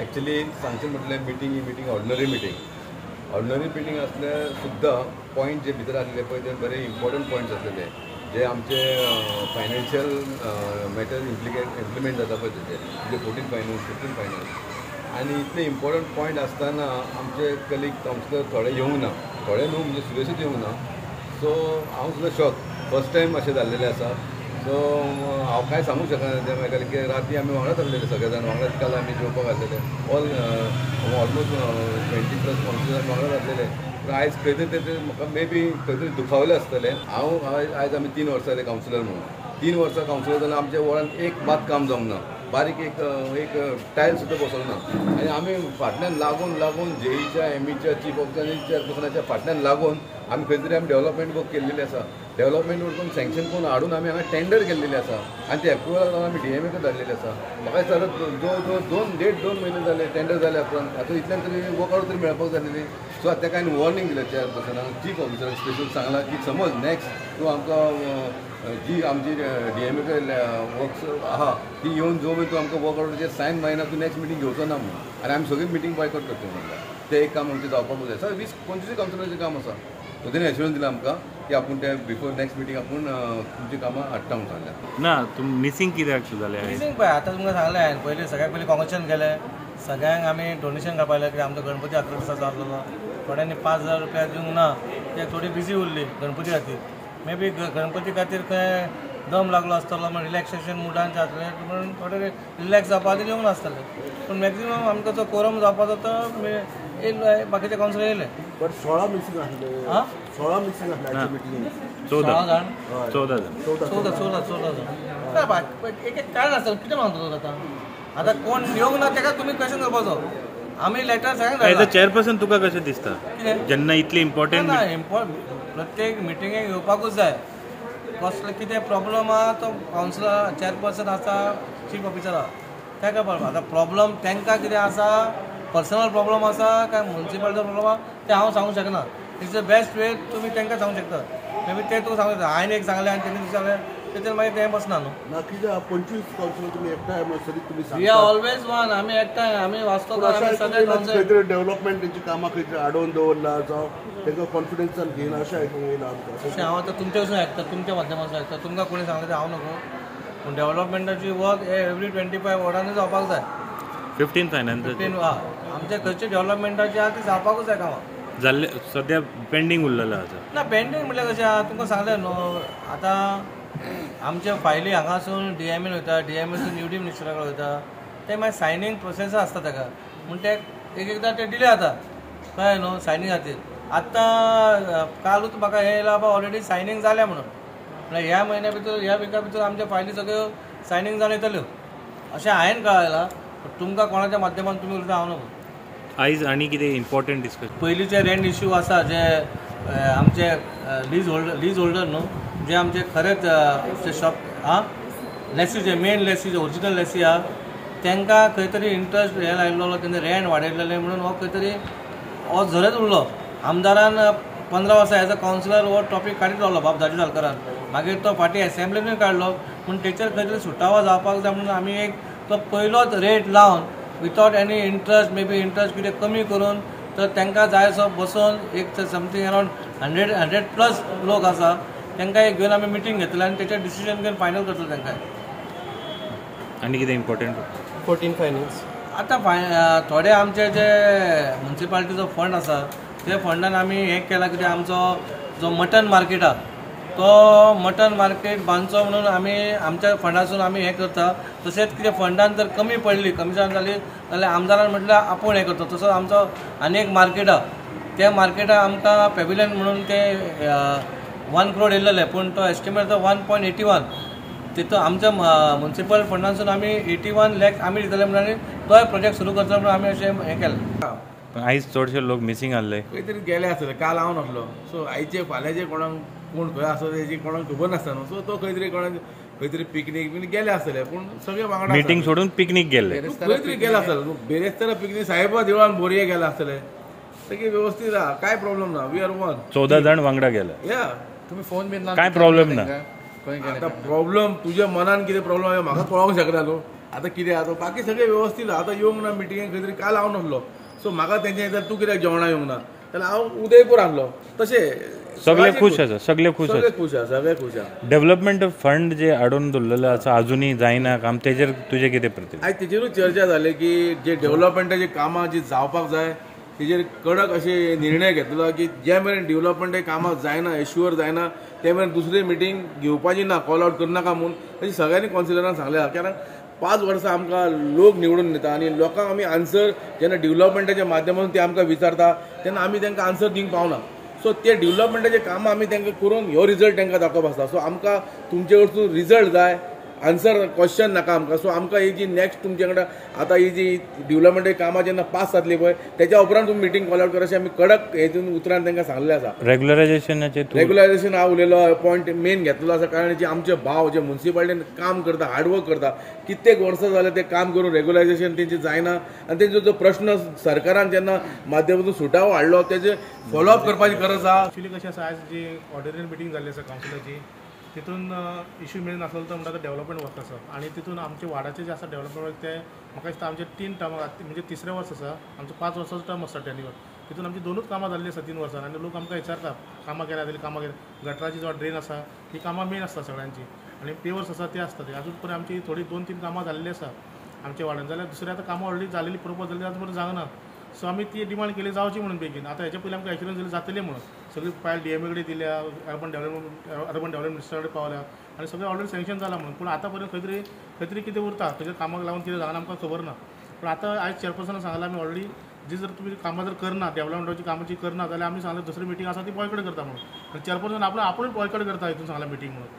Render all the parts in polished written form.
Actually सांगचें म्हटल्यार meeting ही meeting ordinary meeting. Ordinary meeting आसल्यार सुद्दां पॉयंट जे भितर आसले पळय ते बरे इम्पॉर्टंट पॉयंट्स आसलेले, जे आमचे फायनान्शियल मॅटर इम्प्लिमेंट जाता पळय तेजे, म्हणजे 14 फायनान्स 15 फायनान्स आनी इतले इम्पॉर्टंट पॉयंट आसतना आमचे कलीग कावन्सिलर थोडे येवंक ना, थोडे न्हू म्हणजे सुरेशूच येवंक ना. सो हांव सुद्दां शॉक, फर्स्ट टायम अशें जाल्लेलें आसा. सो हांव कांय सांगूंक शकना तें म्हाका, की राती आमी वांगडाच आसलेले सगळे जाण, वांगडाच काल आमी जेवपाक आसलेले, ऑल ऑलमोस्ट 20+ कावन्सिलर आमी वांगडाच आसलेले. पूण आयज खंय तरी ते म्हाका मे बी खंय तरी दुखावले आसतले. हांव आयज आमी 3 वर्सां जाले कावन्सिलर म्हणून, 3 वर्सां कावन्सिलर जाल्यार आमच्या वॉर्डान एक मात काम जावंक ना, बारीक एक एक टायल सुद्दां बसोवंक ना. आनी आमी फाटल्यान लागून लागून जेईच्या, एमईच्या, चीफ ऑफिसर आनी चेअरपर्सनाच्या फाटल्यान लागून आमी खंय तरी आमी डेव्हलपमेंट वर्क केल्लेली आसा. डेव्हलपमेंट वर्क करून सँक्शन करून हाडून आमी हांगा टेंडर केल्लेली आसा आनी ते एप्रुवल लागून आमी डीएमए धाडलेली आसा. म्हाका दिसता जो 2 देड 2 म्हयने जाले टेंडर जाले उपरांत, आतां इतल्यान तरी वर्कआवट तरी मेळपाक जालेली. सो आतां ताका हांवें वॉर्निंग दिलें चेअरपर्सनाक, चीफ ऑफिसराक स्पेशल सांगलां की समज नेक्स्ट तूं आमकां जी आमची डीएमए वर्क्स आहा ती येवन जो मेरेन तूं आमकां वर्क ऑर्डराचेर सायन मारिना तूं नेक्स्ट मिटींग घेवचो ना म्हणून, आनी आमी सगळी मिटींग बॉयकॉट करतले म्हणल्यार तें एक काम आमचें जावपाक जाय. सर 20-25 कावन्सिलराचें काम आसा. सो तेणें एश्योरन्स दिलां आमकां की आपूण ते बिफोर नेक्स्ट मिटींग आपूण तुमचीं कामां हाडटा म्हणून सांगलें. ना तुम मिसींग कित्याक जालें? मिसींग पळय आतां तुमकां सांगलें हांवें, पयलीं सगळ्यात पयलीं काँग्रेसान गेले, सगळ्यांक आमी डोनेशन काडपाक लागले. कित्याक आमचो गणपती 11 दिसाचो आसलेलो, थोड्यांनी 5,000 रुपया दिवंक ना, ते थोडी बिजी उरली गणपती खातीर. मे बी गणपती खातीर खंय दम लागलो आसतलो म्हण रिलॅक्सेशन मुडान जातलें म्हणून थोडे रिलॅक्स जावपा खातीर येवंक नासतले. पूण मॅक्झिमम आमकां जो कोरम जावपाचो तो येयलो, बाकीचे कावन्सिलर येयले. बट 16 मिसींग आसले, 16 मिसींग आसले मिटींग, 14 जाण, 14 जाण. एक एक कारण आसतलें, कितें मानतलो आतां आतां कोण येवंक ना ताका तुमी क्वेश्चन करपाचो. आमी लेटर सगळ्यांक एज अ चेअरपर्सन तुका कशें दिसता जेन्ना इतली इम्पॉर्टंट ना प्रत्येक मिटिंगेक येवपाकूच जाय. कसलो कितें प्रॉब्लम आहा तो कावन्सिलर चेअरपर्सन आसा, चीफ ऑफिसर आहा, ताका प्रॉब्लम. आतां प्रॉब्लम तांकां कितें आसा, पर्सनल प्रॉब्लम आसा काय म्युनिसिपालिटीचो प्रॉब्लम आहा तें हांव सांगूंक शकना. It's the best वे तुमी तांकां सांगूंक शकता. मे बी ते तुका सांगूंक शकता. हांवें एक सांगलें आनी तेणी सांगलें तेचेर मागीर तें बसना न्हू. ना कितें 25 कावन्सिलर तुमी एकठांय सदींच तुमी we are always one, आमी एकठांय, आमी वास्तव खंय तरी डेव्हलपमेंट तेंची कामां खंय तरी आडोवन दवरला जावं तांकां कॉन्फिडन्सान घेयना अशें आयकूंक येयलां आमकां. अशें हांव आतां तुमचे वचून आयकता, तुमच्या माध्यमांतल्यान आयकता, तुमकां कोणी सांगलें तें हांव नको. पूण डेव्हलपमेंटाची वर्क हे एवरी 25 वॉर्डांनी जावपाक जाय. 15 फायनान्स 15 आमचे खंयचे डेव्हलपमेंटाचे आहा ते जावपाकूच जाय कामां जाल्ले सद्या पेंडींग उरलेलें आसा. ना पेंडींग म्हटल्यार कशें आहा तुमकां सांगलें न्हू, आतां आमचे फायली हांगासून डीएमएन वयता, डीएमएसून यू डी मिनिस्टरा कडेन वयता, ते मागीर सायनींग प्रोसेस आसता ताका, म्हूण ते एक एकदां ते डिले जाता, कळ्ळें न्हू सायनींग खातीर. आतां कालूच म्हाका हें येयलां बाबा ऑलरेडी सायनींग जालें म्हणून, म्हळ्यार ह्या म्हयन्या भितर ह्या विका भितर आमच्या फायली सगळ्यो सायनींग जावन येतल्यो अशें हांवें कळयलां. तुमकां कोणाच्या माध्यमान तुमी उलयता हांव नको. आयज आनी कितें इम्पॉर्टंट डिस्कशन? पयलींचे रेंट इश्यू आसा जे आमचे लीज होल्डर न्हू, जे आमचे खरेंच शॉप आं लेसी, जे मेन लेसी, जे ओरिजिनल लेसी आहा तांकां खंय तरी इंट्रस्ट हे लायिल्लो, तेंचे रेंट वाडयलेलें म्हणून हो खंय तरी हो झरत उरलो. आमदारान 15 वर्सां एज अ कावन्सिलर हो टॉपीक काडीत रावलो बाब दाजी सालकारान, मागीर तो फाटीं एसेंब्लीनूय काडलो, पूण तेचेर खंय तरी सुटावो जावपाक जाय म्हणून आमी एक तो पयलोच रेट लावन without any interest, may be interest कितें कमी करून तर तांकां जाय सो बसोवन एक समथींग अरावंड 100+ लोक आसा तांकां एक घेवन आमी मिटींग घेतले आनी तेचेर डिसिजन घेवन फायनल करतले तांकां. आनी कितें इम्पॉर्टंट? 14 फायनान्स. आतां थोडे आमचे जे म्युनिसिपालिटीचो फंड आसा ते फंडान आमी हें केलां कित्याक आमचो जो मटन मार्केट आहा तो मटन मार्केट बांदचो म्हणून आमी आमच्या फंडासून आमी हें करता. तशेंच कितें फंडान जर कमी पडली, कमिशन जाली जाल्यार आमदारान म्हटल्यार आपूण हें करता. तसोच आमचो आनी एक मार्केट आहा त्या मार्केटाक आमकां पेविलियन म्हणून ते 1 crore येयलेले, पूण तो एस्टिमेट तो 1.81 तितून आमच्या म्युनिसिपल फंडांसून आमी 81 लॅक्स आमी दितले म्हणून आनी तोय प्रोजेक्ट सुरू करतले म्हणून आमी अशें हें केलें. आयज चडशे लोक मिसींग आहले, खंय तरी गेले आसतले. काल हांव नासलो, सो आयचे फाल्यांचे कोणाक कोण खंय आसा तेजी कोणाक खबर नासता न्हू, सो तो खंय तरी कोणाक खंय तरी पिकनीक बीन गेले आसतले, पूण सगळे वांगडा मिटींग सोडून पिकनीक गेले, खंय तरी गेले आसतले. बेरेस्तारा पिकनीक साहेबा देवळान बोरये गेले आसतले, सगळे व्यवस्थीत आहा, काय प्रॉब्लम ना. We are one. 14 जाण वांगडा गेले. या तुमी फोन बीन काय प्रॉब्लम ना. आतां प्रॉब्लम तुज्या मनान कितें प्रॉब्लम आहा म्हाका कळोंक शकना न्हू. आतां कितें आतां बाकी सगळें वेवस्थीत आतां येवंक ना मिटिंगेक खंय तरी काल हांव नासलो सो म्हाका तेंच्या विचार तूं कित्याक जेवणाक येवंक ना जाल्यार हांव उदयपूर आसलो. तशें सगळे खुश आसा, सगळे खुश आसा, खुश आसा, सगळे खुश आसा. डेव्हलपमेंट फंड जे हाडून दवरलेले आसा अजुनूय जायना काम, तेजेर तुजें कितें प्रतिक्रिया? आयज तेजेरूच चर्चा जाली की जे डेव्हलपमेंटाची कामां जी जावपाक जाय तेजेर कडक अशे निर्णय घेतलो की जे मेरेन डेव्हलपमेंटाची कामां जायना, एश्युअर जायना ते मेरेन दुसरी मिटींग घेवपाची ना, कॉल आवट करनाका म्हूण अशें सगळ्यांनी कावन्सिलरान सांगलें. कारण 5 वर्सां आमकां लोक निवडून दिता आनी लोकांक आमी आन्सर जेन्ना डेव्हलपमेंटाच्या माध्यमांतून ते आमकां विचारता तेन्ना आमी तांकां आन्सर दिवंक पावना. सो ते डेव्हलपमेंटाचे कामां आमी तांकां करून ह्यो रिजल्ट तांकां दाखोवप आसता. सो आमकां तुमचे कडसून रिजल्ट जाय, आन्सर क्वेश्चन नाका आमकां. सो आमकां ही जी नेक्स्ट तुमचे कडेन आतां ही जी डेव्हलपमेंटाची कामां जेन्ना पास जातली पळय तेच्या उपरांत तुमी मिटींग कॉल आवट कर अशें आमी कडक हेतून उतरान तांकां सांगलें आसा. रेग्युलरायझेशनाचेर रेग्युलरायझेशन हांव उलयलो पॉयंट मेन घेतलेलो आसा, कारण जे आमचे भाव जे मुन्सिपालिटीन काम करता, हार्डवर्क करता, कित्येक वर्सां जालें ते काम करून रेग्युलरायझेशन तेंचें जायना आनी तेंचो जो प्रश्न सरकारान जेन्ना माध्यमातून सुटावो हाडलो तेजे फॉलोअप करपाची गरज आसा. एक्चुअली कशें आसा, आयज जी ऑर्डिनरी मिटींग जाल्ली आसा कावन्सिलाची तितून इशू मेन आसलो तो म्हणटा तो डेव्हलपमेंट वर्क आसा आनी तितून आमचे वार्डाचे जे आसा डेव्हलपमेंट वर्क ते म्हाका दिसता आमचे 3 टर्म म्हणजे तिसरें वर्स आसा, आमचें 5 वर्साचो टर्म आसता टेन्युअर, तितून आमची 2च कामां जाल्लीं आसा 3 वर्सान आनी लोक आमकां विचारता कामां केन्ना जातलीं, कामां केन्ना. गटराची जो ड्रेन आसा ही कामां मेन आसता सगळ्यांची आनी पेवर्स आसा ते आसता ते अजून पर्यंत आमची थोडी 2-3 कामां जाल्लीं आसा आमच्या वार्डान, जाल्यार दुसरें आतां कामां ऑलरेडी जालेली प्रोपोज जाल्ली आतां पर्यंत जावना. सो आमी ती डिमांड केली जावची म्हणून बेगीन. आतां हेच्या पयलीं आमकां एश्युरन्स दिली जातली म्हणून सगळी फायल डीएमए कडेन दिल्या, अर्बन डेव्हलपमेंट मिनिस्टरा कडेन पावल्या आनी सगळें ऑलरेडी सँक्शन जालां म्हणून. पूण आतां पर्यंत खंय तरी कितें उरता खंयच्या कामाक लागून कितें जावना आमकां खबर ना. पूण आतां आयज चेअरपर्सनान सांगलां आमी ऑलरेडी जी जर तुमी कामां जर करना डेव्हलपमेंटाची कामां जी करना जाल्यार आमी सांगलें दुसरी मिटींग आसा ती बॉयकॉट करता म्हणून. आनी चेअरपर्सन आपूण बॉयकॉट करता हितून सांगलां मिटींग म्हणून.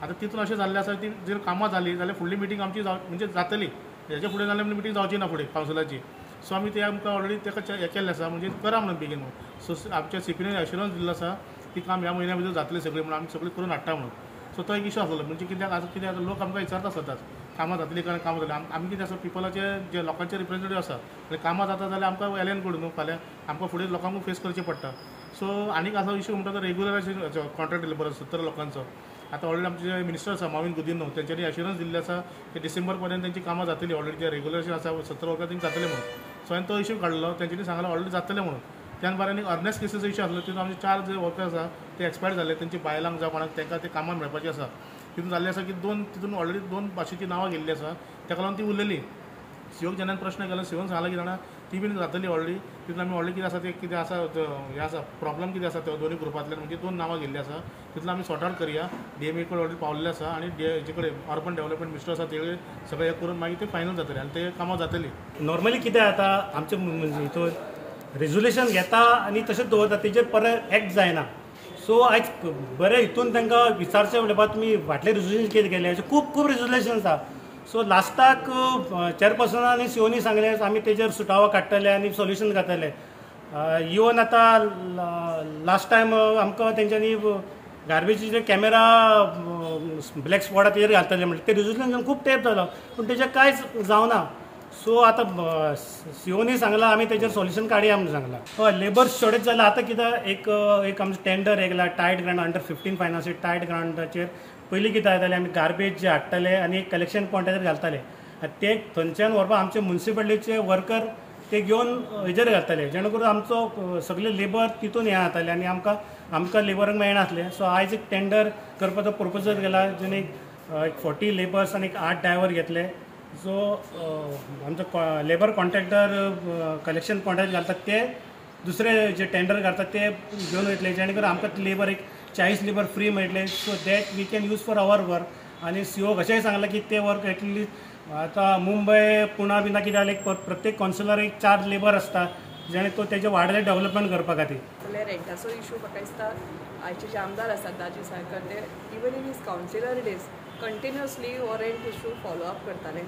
आतां तितून अशें जाल्लें आसा ती जर कामां जालीं जाल्यार फुडली मिटींग आमची म्हणजे जातली, हेच्या फुडें जाल्यार मिटींग जावची ना फुडें कावन्सिलाची. सो आमी ते आमकां ऑलरेडी ताका हें केल्लें आसा म्हणजे करा म्हणून बेगीन म्हणून. सो आमच्या सीपीन एश्युरन्स दिल्लो आसा ती काम ह्या म्हयन्या भितर जातलें सगळें म्हणून आमी सगळें करून हाडटा म्हणून. सो तो एक इशू आसलो म्हणजे कित्याक आतां कितें आतां लोक आमकां विचारता सदांच कामां जातलीं कारण कामां जातलीं. आमी कितें आसा पिपलाचे जे लोकांचे रिप्रेझेंटेटीव आसा आनी कामां जाता जाल्यार आमकां एलन कडून न्हू फाल्यां आमकां फुडें लोकांक फेस करचें पडटा. सो आनीक आसा इशू म्हणटा तो रेग्युलरायझेशन कॉन्ट्रॅक्ट लेबर 70 लोकांचो. आतां ऑलरेडी आमचे जे मिनिस्टर आसा माविन गुदिन्हो तेंच्यांनी एश्युरन्स दिल्लें आसा की डिसेंबर पर्यंत तेंची कामां जातली, ऑलरेडी जे रेग्युलरायझेशन आसा 70 वर्कां तेंची जातलें म्हणून. सो हांवें तो इशू काडलो, तेंच्यांनी सांगलां ऑलरेडी जातलें म्हणून. त्यान भायर आनी अर्नेस्ट केसीचो इशू आसलो तितून आमचे 4 जे वर्कर्स आसा ते एक्सपायर जाले, तेंच्या बायलांक जावं कोणाक तांकां ते कामां मेळपाचीं आसा. तितून जाल्लें आसा की तितून ऑलरेडी 2 भाशेचीं नांवां गेल्लीं आसा ताका लागून ती उरलेली. सीओक जेन्ना प्रश्न केलो सीओन सांगला की जाणा ती बीन जातली ऑलरेडी, तितून आमी ऑलरेडी कितें आसा ते कितें आसा हें आसा प्रॉब्लम कितें आसा ते दोनूय ग्रुपांतल्यान म्हणजे 2 नांवां गेल्लीं आसा तितून आमी सॉर्ट आवट करया. डीएमए कडेन ऑलरेडी पावल्लें आसा आनी हेजे कडेन अर्बन डेव्हलपमेंट मिनिस्टर आसा ते कडेन सगळें हें करून मागीर ते फायनल जातलें आनी ते कामां जातलीं. नॉर्मली कितें जाता आमचे हितून रेजोल्युशन घेता आनी तशें दवरता तेजेर परत एक्ट जायना. सो आयज बरें हितून तांकां विचारचें म्हणल्यार तुमी फाटलें रेजोल्युशन कितें केलें अशें खूब खूब रेजोल्युशन आसा. सो लास्टाक चेअरपर्सनान आनी सीओनी सांगलें आमी तेजेर सुटावो काडटले आनी सोल्युशन घातले. इवन आतां लास्ट टायम आमकां तेंच्यांनी गार्बेजीचे कॅमेरा ब्लॅक स्पॉट तेजेर घालतले म्हणलें, ते रेजोल्युशन खूब तेंप जालो पूण तेजेर कांयच जावना. सो आतां सीओनी सांगलां आमी तेजेर सोल्युशन काडया म्हणून सांगलां. हय, लेबर शॉर्टेज जाल्यार आतां कितें एक एक आमचो टेंडर येयला tied grant under 15 finance tied ग्रांटाचेर. पयलीं कितें जातालें आमी गार्बेज जे हाडटाले आनी एक कलेक्शन पॉयंटाचेर घालताले ते थंयच्यान व्हरपाक आमचे मुन्सिपालिटीचे वर्कर ते घेवन हेजेर घालताले जेणे करून आमचो सगळे लेबर तितून हें जाताले आनी आमकां आमकां लेबरांक मेळनासलें. सो आयज एक टेंडर करपाचो प्रपोजल केला जेणे एक 40 लेबर्स आनी एक 8 ड्रायवर घेतले. सो आमचो लेबर कॉन्ट्रॅक्टर कलेक्शन पॉयंटाचेर घालतात ते दुसरे जे टेंडर घालतात ते घेवन वयतले जेणे करून आमकां लेबर एक 40 लेबर फ्री मेळटले. So that we can use for our work. आनी सीओक अशेंय सांगलां की ते वर्क एटलिस्ट आतां मुंबय पुणा बिना कितें जालें प्रत्येक कावन्सिलर एक 4 लेबर आसता जेणे तो तेजे वाड्याचें डेव्हलपमेंट करपा खातीर. जाल्यार रेंटाचो इशू म्हाका दिसता आयचे जे आमदार आसात दाजी साळकर ते even in his councillor days continuously हो रेंट इशू फॉलो अप करताले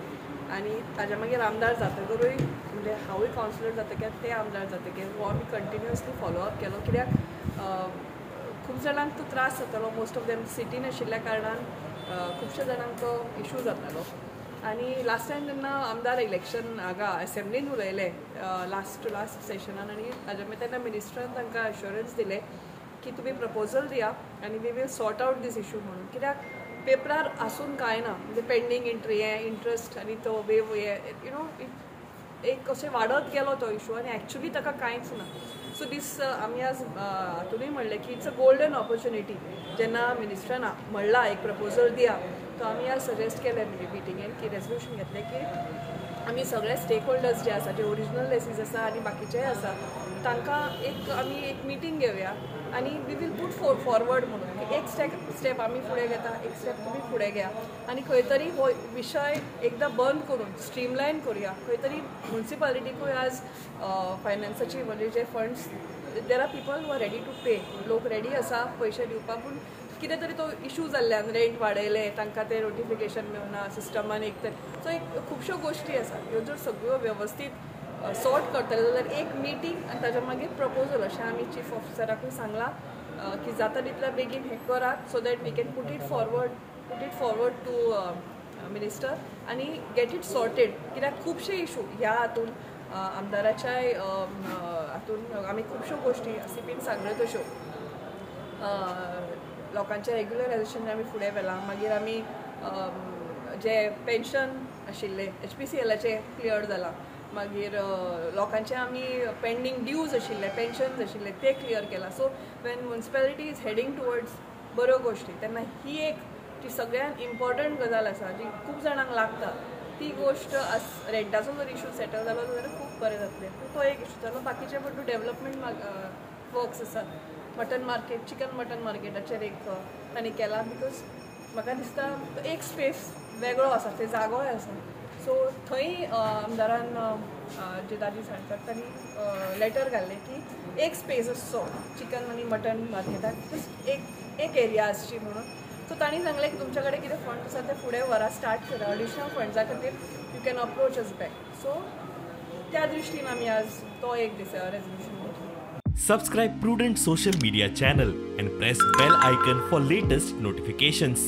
आनी ताज्या मागीर आमदार जातकरूय म्हणजे हांवूय कावन्सिलर जातकीर ते आमदार जातकीर हो आमी कंटिन्युअसली फॉलो अप केलो कित्याक खूब जाणांक तो त्रास जातालो. मोस्ट ऑफ देम सिटीन आशिल्ल्या कारणान खुबश्या जाणांक तो इशू जातालो. आनी लास्ट टायम जेन्ना आमदार इलेक्शन हांगा एसेंब्लीन उलयले लास्ट टू लास्ट सेशनान आनी ताज्या मागीर तेन्ना मिनिस्टरान तांकां एश्योरन्स दिलें की तुमी प्रपोजल दिया आनी we will sort out this issue म्हणून. कित्याक पेपरार आसून कांय ना, म्हणजे पेंडींग एंट्री हें इंट्रस्ट आनी तो वेव हे you know एक अशें वाडत गेलो तो इशू आनी एक्चुली ताका कांयच ना. सो दीस आमी आज हातूनय म्हणलें की it's a golden opportunity. जेन्ना मिनिस्टरान म्हणलां एक प्रपोजल दिया, तो आमी आज सजेस्ट केलें मिटिंगेन की रेजोल्युशन घेतलें की आमी सगळे स्टेक होल्डर्स जे आसा, जे ओरिजिनल लेसीज आसा आनी बाकीचेय आसा, तांकां एक आमी एक मिटींग घेवया आनी we will put forward म्हणून एक स्टेप आमी फुडें घेता, एक स्टेप तुमी फुडें घेया आनी खंय तरी हो विशय एकदां बंद करून स्ट्रीमलायन करुया. खंय तरी म्युनिसिपालिटीकूय आज फायनान्साची म्हणजे जे funds, there are people who are ready to pay, लोक रेडी आसा पयशे दिवपाक, पूण कितें तरी तो इशू जाल्ल्यान रेंट वाडयलें, तांकां तें नोटिफिकेशन मेळना सिस्टमान एक तर. सो एक खुबश्यो गोश्टी आसा ह्यो जर सगळ्यो वेवस्थीत सॉर्ट करतले जाल्यार एक मिटींग आनी ताच्या मागीर प्रपोजल अशें आमी चीफ ऑफिसराकूय सांगलां की जाता तितल्या बेगीन हें करात, so that we can put it forward to minister आनी गेट it sorted. कित्याक खुबशे इशू ह्या हातून आमदाराच्याय हातून आमी खुबश्यो गोश्टी सीपीन सांगल्यो तश्यो लोकांचें रेग्युलरायजेशन आमी फुडें व्हेलां. मागीर आमी जे पेन्शन आशिल्लें HPCLाचें क्लियर जालां, मागीर लोकांचे आमी पेंडींग ड्यूज आशिल्ले, पेन्शन्स आशिल्ले ते क्लियर केलां. So when municipality is heading towards बऱ्यो गोश्टी तेन्ना ही एक जी सगळ्यान इम्पॉर्टंट गजाल आसा जी खूब जाणांक लागता ती गोश्ट रेंटाचो जर इशू सेटल जालो जाल्यार खूब बरें जातलें. तो एक इशू जालो. बाकीचे पण डेवलपमेंट वर्क्स आसात, मटन मार्केट, चिकन मटन मार्केटाचेर एक तांणी केला, because म्हाका दिसता एक स्पेस वेगळो आसा, थंय जागोय आसा. सो थंय आमदारान जे दाजी सांगतात तांणी लेटर घाल्लें की एक स्पेस आसचो चिकन आनी मटन मार्केटाक, जस्ट एक एरिया आसची म्हणून. सो तांणी सांगलें की तुमच्या कडेन कितें फंड्स आसा ते फुडें व्हरा, स्टार्ट करा, एडिशनल फंड्सा खातीर you can approach us back. So त्या दृश्टीन आमी आज तो एक दीस रेजोल्युशन घेतलें. Subscribe Prudent Social Media channel and press bell icon for latest notifications.